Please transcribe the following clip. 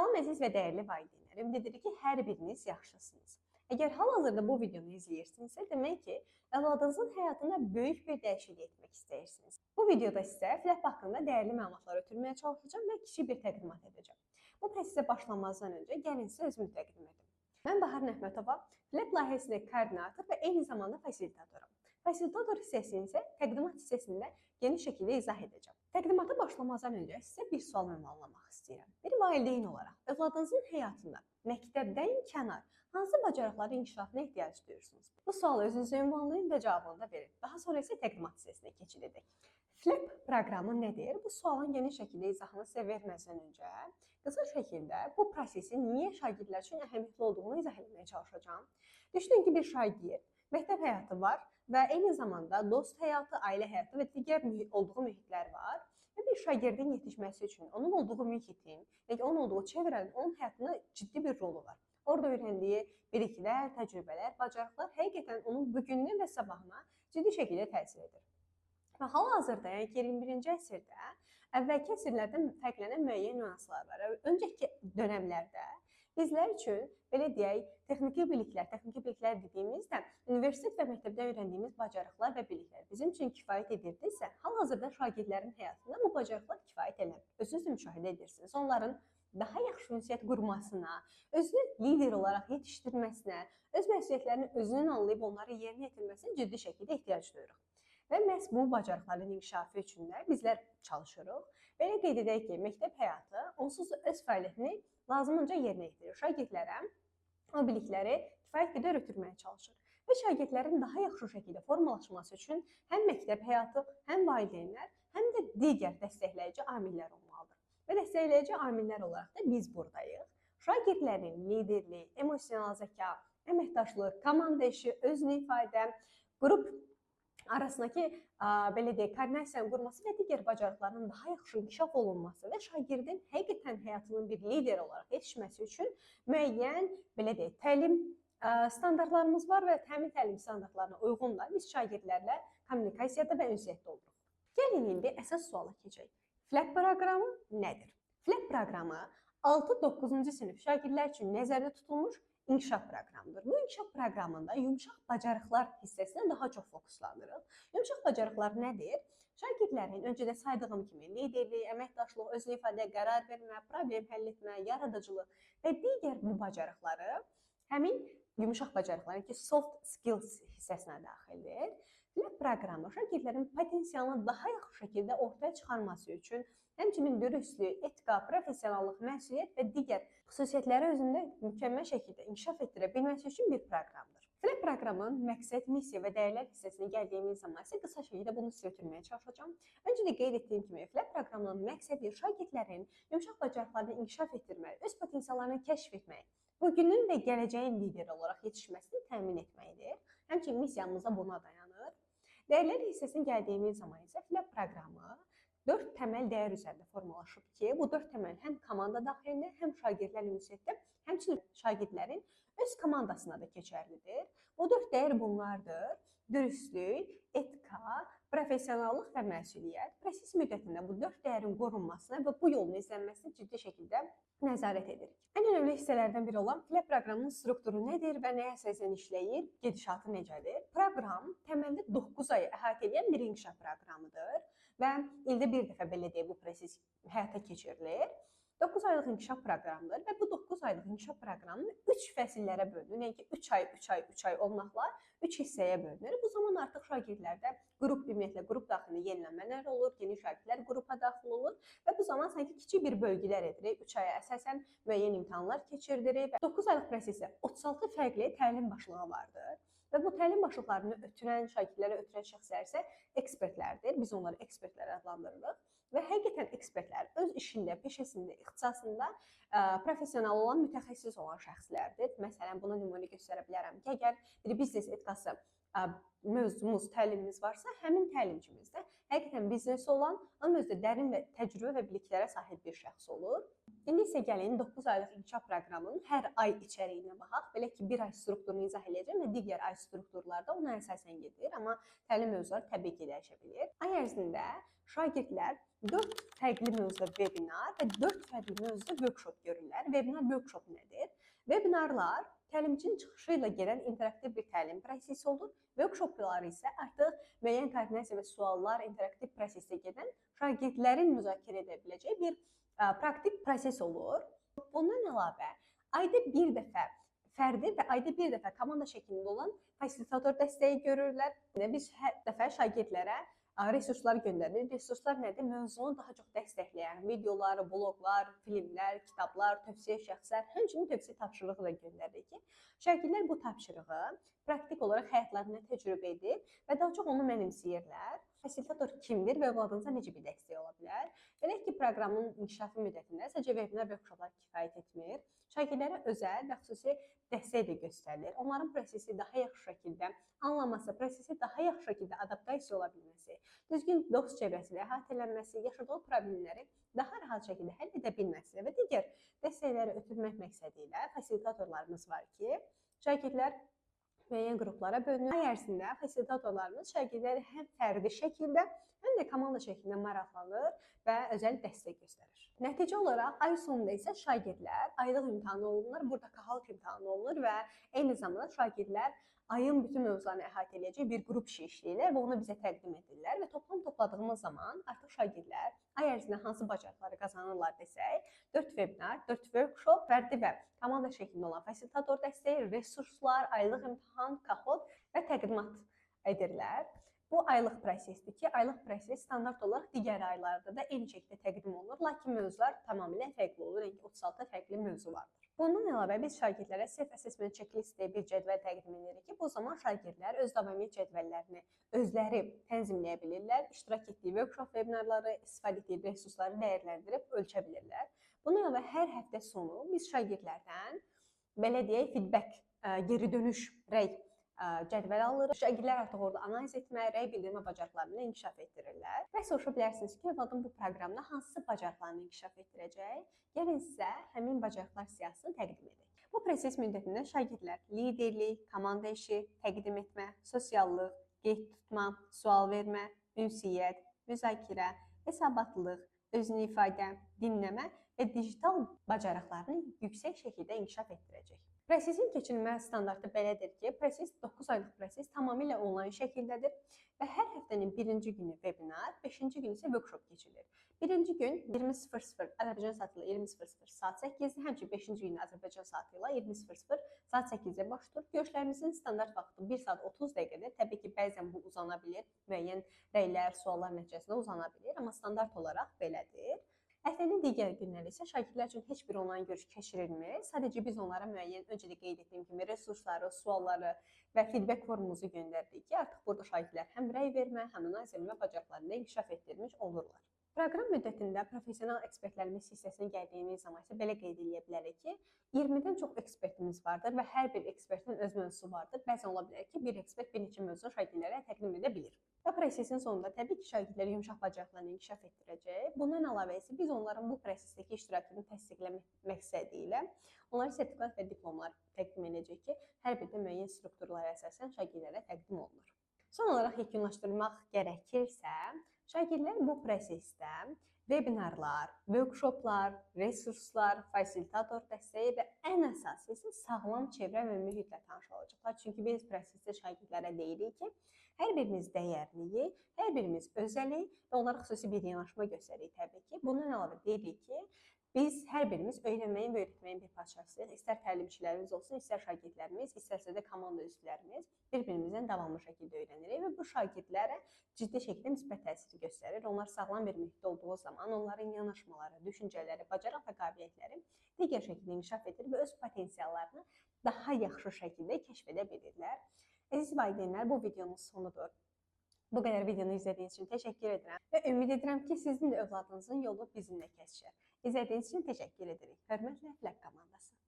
Salam əziz və dəyərli valideynlər. Ümid edirik ki, hər biriniz yaxşısınız. Əgər hal-hazırda bu videonu izləyirsinizsə, demək ki, övladınızın həyatında böyük bir dəyişiklik etmək istəyirsiniz. Bu videoda sizə FLAP haqqında dəyərli məlumatlar ötürməyə çalışacağam və kiçik bir təqdimat edəcəm. Bu prosesə başlamazdan öncə gəlin sizə özümü təqdim edim. Mən Bahar Nəhmətova, FLAP layihəsində koordinator və eyni zamanda fasilitatoram. Fasilitator hissəsini isə təqdimat hissəsində geniş şəkildə izah edəcəm. Təqdimata başlamazdan öncə sizə bir sual ünvanlamaq istəyirəm. Bir valideyn olaraq övladınızın həyatında məktəbdən kənar hansı bacarıqların inkişafına ehtiyac duyursunuz? Bu sualı özünüzə ünvanlayın və cavabını da verin. Daha sonra isə təqdimat hissəsinə keçid edək. FLAP proqramı nədir? Bu sualın geniş şəkildə izahını sizə verməzdən öncə qısa şəkildə bu prosesin niyə şagirdlər üçün əhəmiyyətli olduğunu izah etməyə çalışacağam. Düşünün ki, bir şagird məktəb həyatı var və eyni zamanda dost həyatı, ailə həyatı və digər olduğu mühitlər var. Və bir şagirdin yetişməsi üçün onun olduğu mühitin, yəni onun olduğu çevrənin onun həyatında ciddi bir rolu var. Orada öyrəndiyi biliklər, təcrübələr, bacarıqlar həqiqətən onun bugününə və sabahına ciddi şəkildə təsir edir. Və hal-hazırda, yəni ki, 21-ci əsrdə əvvəlki əsrlərdən fərqlənən müəyyən nüanslar var. Öncəki dönəmlərdə bizlər üçün, belə deyək, texniki biliklər dediyimizdə universitet və məktəbdə öyrəndiyimiz bacarıqlar və biliklər bizim üçün kifayət edirdisə, hal-hazırda şagirdlərin həyatında bu bacarıqlar kifayət eləmir. Özünüz də müşahidə edirsiniz. Onların daha yaxşı ünsiyyət qurmasına, özünü lider olaraq yetişdirməsinə, öz məsuliyyətlərini özünün anlayıb onları yerinə yetirməsinə ciddi şəkildə ehtiyac duyuruq. Və məhz bu bacarıqların inkişafı üçün də bizlər çalışırıq. Belə qeyd edək ki, məktəb həyatı onsuz da öz fəaliyyətini lazımınca yerinə yetirir. Şagirdlərə o bilikləri kifayət qədər ötürməyə çalışır. Və şagirdlərin daha yaxşı şəkildə formalaşması üçün həm məktəb həyatı, həm valideynlər, həm də digər dəstəkləyici amillər olmalıdır. Və dəstəkləyici amillər olaraq da biz buradayıq. Şagirdlərin liderlik, emosional zəka, əməkdaşlıq, komanda işi, özünü ifadə, qrup arasındakı belə deyək, koordinasiyanın qurması və digər bacarıqların daha yaxşı inkişaf olunması və şagirdin həqiqətən həyatının bir lideri olaraq yetişməsi üçün müəyyən belə deyək, təlim standartlarımız var və təmin təlim standartlarına uyğun da biz şagirdlərlə kommunikasiyada və ünsiyyətdə oluruq. Gəlin indi əsas suala keçək. FLAP proqramı nədir? FLAP proqramı 6-9-cu sinif şagirdlər üçün nəzərdə tutulmuş inkişaf proqramıdır. Bu inkişaf proqramında yumşaq bacarıqlar hissəsinə daha çox fokuslanırıq. Yumşaq bacarıqlar nədir? Şagirdlərin öncə də saydığım kimi liderlik, əməkdaşlıq, özünü ifadə, qərar vermə, problem həll etmə, yaradıcılıq və digər bu bacarıqları həmin yumşaq bacarıqların ki, soft skills hissəsinə daxildir. FLAP proqramı şagirdlərin potensialını daha yaxşı şəkildə ortaya çıxarması üçün həmçinin dürüstlük, etika, professionallıq, məsuliyyət və digər xüsusiyyətləri özündə mükəmməl şəkildə inkişaf etdirə bilməsi üçün bir proqramdır. FLAP proqramının məqsəd, missiya və dəyərlər hissəsinə gəldiyimiz zaman isə qısa şəkildə bunu sizə ötürməyə çalışacağam. Öncə də qeyd etdiyim kimi FLAP proqramının məqsədi şagirdlərin yumşaq bacarıqlarını inkişaf etdirmək, öz potensiallarını kəşf etmək, bugünün və gələcəyin lideri olaraq yetişməsini təmin etməkdir. Həmçinin missiyamız da buna dayanır. Dəyərlər hissəsinə gəldiyimiz zaman isə FLAP proqramı 4 təməl dəyər üzərində formalaşıb ki, bu 4 təməl həm komanda daxilində, həm şagirdlərlə ünsiyyətdə, həmçinin şagirdlərin öz komandasına da keçərlidir. Bu 4 dəyər bunlardır: dürüstlük, etika, professionallıq və məsuliyyət. Proses müddətində bu 4 dəyərin qorunmasına və bu yolun izlənməsinə ciddi şəkildə nəzarət edirik. Ən önəmli hissələrdən biri olan FLAP proqramının strukturu nədir və nəyə əsasən işləyir, gedişatı necədir? Proqram təməldə 9 ayı əhatə edən bir inkişaf proqramıdır və ildə bir dəfə belə deyək bu proses həyata keçirilir. 9 aylıq inkişaf proqramıdır və bu 9 aylıq inkişaf proqramını 3 fəsillərə bölünür. Yəni ki, 3 ay, 3 ay, 3 ay olmaqla 3 hissəyə bölünür. Bu zaman artıq şagirdlərdə qrup, ümumiyyətlə qrup daxilində yenilənmələr olur, yeni şagirdlər qrupa daxil olur və bu zaman sanki kiçik bir bölgülər edirik. 3 aya əsasən müəyyən imtahanlar keçirdirik və 9 aylıq prosesdə 36 fərqli təlim başlığı vardır. Və bu təlim başlıqlarını ötürən, şagirdlərə ötürən şəxslər isə ekspertlərdir. Biz onları ekspertlər adlandırırıq. Və həqiqətən ekspertlər öz işində, peşəsində, ixtisasında professional olan, mütəxəssis olan şəxslərdir. Məsələn, buna nümunə göstərə bilərəm ki, əgər bir biznes etikası mövzumuz, təlimimiz varsa, həmin təlimçimiz də həqiqətən biznesi olan, amma özü də dərin və təcrübə və biliklərə sahib bir şəxs olur. İndi isə gəlin 9 aylıq inkişaf proqramının hər ay içəriyinə baxaq. Belə ki, bir ay strukturunu izah eləyəcəm və digər ay strukturlarda ona əsasən gedir, amma təlim mövzuları təbii ki, dəyişə bilir. Ay ərzində şagirdlər 4 fərqli mövzuda webinar və 4 fərqli mövzuda workshop görürlər. Webinar, workshop nədir? Webinarlar təlimçinin çıxışı ilə gedən interaktiv bir təlim prosesi olur. Workshoplar isə artıq müəyyən koordinasiya və suallar interaktiv prosesdə gedən şagirdlərin müzakirə edə biləcəyi bir praktik proses olur. Bundan əlavə, ayda bir dəfə fərdi və ayda bir dəfə komanda şəklində olan fasilitator dəstəyi görürlər. Biz hər dəfə şagirdlərə resurslar göndəririk. Resurslar nədir? Mövzunu daha çox dəstəkləyən videolar, bloqlar, filmlər, kitablar, tövsiyə şəxslər, həmçinin tövsiyə tapşırığı da göndəririk ki, şagirdlər bu tapşırığı praktik olaraq həyatlarında təcrübə edib və daha çox onu mənimsəyirlər. Fasilitator kimdir və övladınıza necə bir dəstək ola bilər? Belə ki, proqramın inkişafı müddətində sadəcə webinar, workshoplar kifayət etmir. Şagirdlərə özəl və xüsusi dəstək də göstərilir. Onların prosesi daha yaxşı şəkildə anlaması, prosesi daha yaxşı şəkildə adaptasiya ola bilməsi, düzgün dost çevrəsi ilə əhatələnməsi, yaşadığı problemləri daha rahat şəkildə həll edə bilməsi və digər dəstəkləri ötürmək məqsədi ilə fasilitatorlarımız var ki, şagirdlər müəyyən qruplara bölünür. Ay ərzində fasilitatorlarımız şagirdləri həm fərdi şəkildə, həm də komanda şəklində maraqlanır və özəl dəstək göstərir. Nəticə olaraq ay sonunda isə şagirdlər aylıq imtahanı olunur. Burada Kahoot imtahanı olunur və eyni zamanda şagirdlər ayın bütün mövzularını əhatə edəcək bir qrup işi işləyirlər və onu bizə təqdim edirlər və toplam topladığımız zaman artıq şagirdlər ay ərzində hansı bacarıqları qazanırlar desək, 4 webinar, 4 workshop, fərdi və komanda şəklində olan fasilitator dəstəyi, resurslar, aylıq imtahan, Kahoot və təqdimat edirlər. Bu aylıq prosesdir ki, aylıq proses standart olaraq digər aylarda da eyni şəkildə təqdim olunur, lakin mövzular tamamilə fərqli olur, yəni ki, 36 fərqli mövzu vardır. Bundan əlavə biz şagirdlərə self-assessment checklist deyə bir cədvəl təqdim edirik ki, bu zaman şagirdlər öz davamiyyət cədvəllərini özləri tənzimləyə bilirlər, iştirak etdiyi workshop webinarları, istifadə etdiyi resursları dəyərləndirib ölçə bilirlər. Bundan əlavə hər həftə sonu biz şagirdlərdən belə deyək, feedback, geri dönüş, rəy cədvəl alırıq. Şagirdlər artıq orada analiz etmə, rəy bildirmə bacarıqlarını inkişaf etdirirlər. Və soruşa bilərsiniz ki, övladım bu proqramda hansı bacarıqlarını inkişaf etdirəcək? Gəlin sizə həmin bacarıqlar siyahısını təqdim edək. Bu proses müddətində şagirdlər liderlik, komanda işi, təqdim etmə, sosiallıq, qeyd tutma, sual vermə, ünsiyyət, müzakirə, hesabatlıq, özünü ifadə, dinləmə və digital bacarıqlarını yüksək şəkildə inkişaf etdirəcək. Prosesin keçirilmə standartı belədir ki, proses 9 aylıq proses tamamilə onlayn şəkildədir və hər həftənin birinci günü webinar, 5-ci günü isə workshop keçirilir. Birinci gün 20:00 Azərbaycan saatı ilə 20:00 saat 8-də, həmçinin 5-ci günü Azərbaycan saatı ilə 20:00 saat 8-də başlayır. Görüşlərimizin standart vaxtı 1 saat 30 dəqiqədir. Təbii ki, bəzən bu uzana bilir, müəyyən rəylər, suallar nəticəsində uzana bilir, amma standart olaraq belədir. Həftənin digər günləri isə şagirdlər üçün heç bir onlayn görüş keçirilmir. Sadəcə biz onlara müəyyən, öncə də qeyd etdiyim kimi, resursları, sualları və feedback formumuzu göndərdik ki, artıq burada şagirdlər həm rəy vermə, həm analiz etmə bacarıqlarını inkişaf etdirmiş olurlar. Proqram müddətində professional ekspertlərimiz hissəsinə gəldiyimiz zaman isə belə qeyd edə bilərik ki, 20-dən çox ekspertimiz vardır və hər bir ekspertin öz mövzusu vardır. Bəzən ola bilər ki, bir ekspert bir neçə mövzunu şagirdlərə təqdim edə bilir. Və prosesin sonunda təbii ki, şagirdlər yumşaq bacarıqlarını inkişaf etdirəcək. Bundan əlavə isə biz onların bu prosesdəki iştirakını təsdiqləmək məqsədi ilə onlara sertifikat və diplomlar təqdim edəcək ki, hər bir də müəyyən strukturlara əsasən şagirdlərə təqdim olunur. Son olaraq yekunlaşdırmaq gərəkirsə, şagirdlər bu prosesdə webinarlar, workshoplar, resurslar, fasilitator dəstəyi və ən əsası isə sağlam çevrə və mühitlə tanış olacaqlar. Çünki biz prosesdə şagirdlərə deyirik ki, hər birimiz dəyərliyik, hər birimiz özəlik və onlara xüsusi bir yanaşma göstəririk təbii ki. Bundan əlavə deyirik ki, biz hər birimiz öyrənməyin və öyrətməyin bir parçasıyıq. İstər təlimçilərimiz olsun, istər şagirdlərimiz, istərsə də komanda üzvlərimiz bir-birimizdən davamlı şəkildə öyrənirik və bu şagirdlərə ciddi şəkildə müsbət təsir göstərir. Onlar sağlam bir mühitdə olduğu zaman onların yanaşmaları, düşüncələri, bacarıq və qabiliyyətləri digər şəkildə inkişaf edir və öz potensiallarını daha yaxşı şəkildə kəşf edə bilirlər. Əziz valideynlər, bu videonun sonudur. Bu qədər videonu izlədiyiniz üçün təşəkkür edirəm və ümid edirəm ki, sizin də övladınızın yolu bizimlə kəsişər. İzlədiyiniz üçün təşəkkür edirik. Hörmətlə, Fləq komandası.